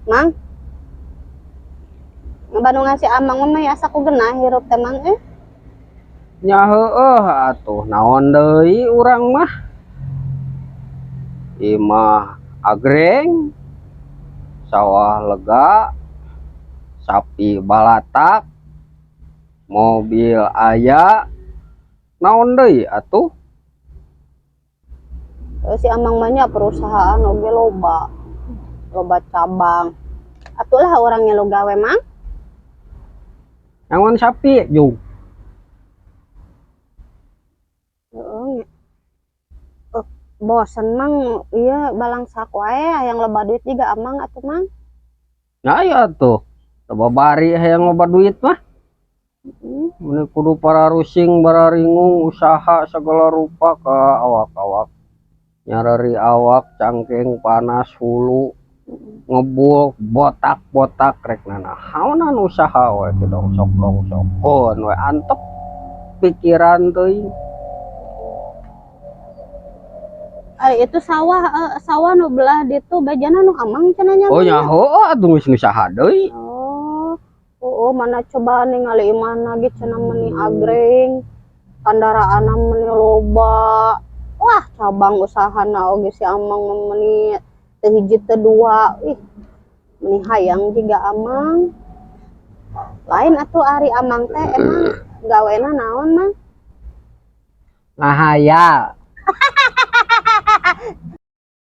Mang. Ngabandungan si Amang mah may asa ku genah hirup teh, Mang, eh. Nya heueuh atuh, naon deui urang mah. Imah agreng, sawah lega, sapi balatak, mobil aya, naon deui atuh. Si Amang mah nya perusahaan oge loba. Loba cabang. Atulah urang ngilu gawe, Mang. Nyangon sapi jung. Heeh. Bosen, Mang, ieu balangsak wae, hayang loba duit juga Amang atuh, Mang. Nah aya tuh, babari hayang loba duit mah. Mun kudu pararusing bararingung usaha segala rupa ka awak-awak. Nyareri awak cangkeng panas hulu ngebul botak-botak rek nanaonan usaha we teu dongsok-dongsokeun we antep pikiran teuing. Ari itu sawah, sawah nu belah ditu bejana nu Amang cenah nya? Oh nya heueuh atuh, geus usaha deui. Oh. Oh, mana coba ningali imahna ge cenah meuni agreng. Kandaraanna meuni loba. Wah, cabang usahana oge si Amang mah meuni teu hiji teu dua. Ih, meuni hayang jiga Amang. Lain atuh ari Amang teh emang gawena naon, Mang? Ngahayal.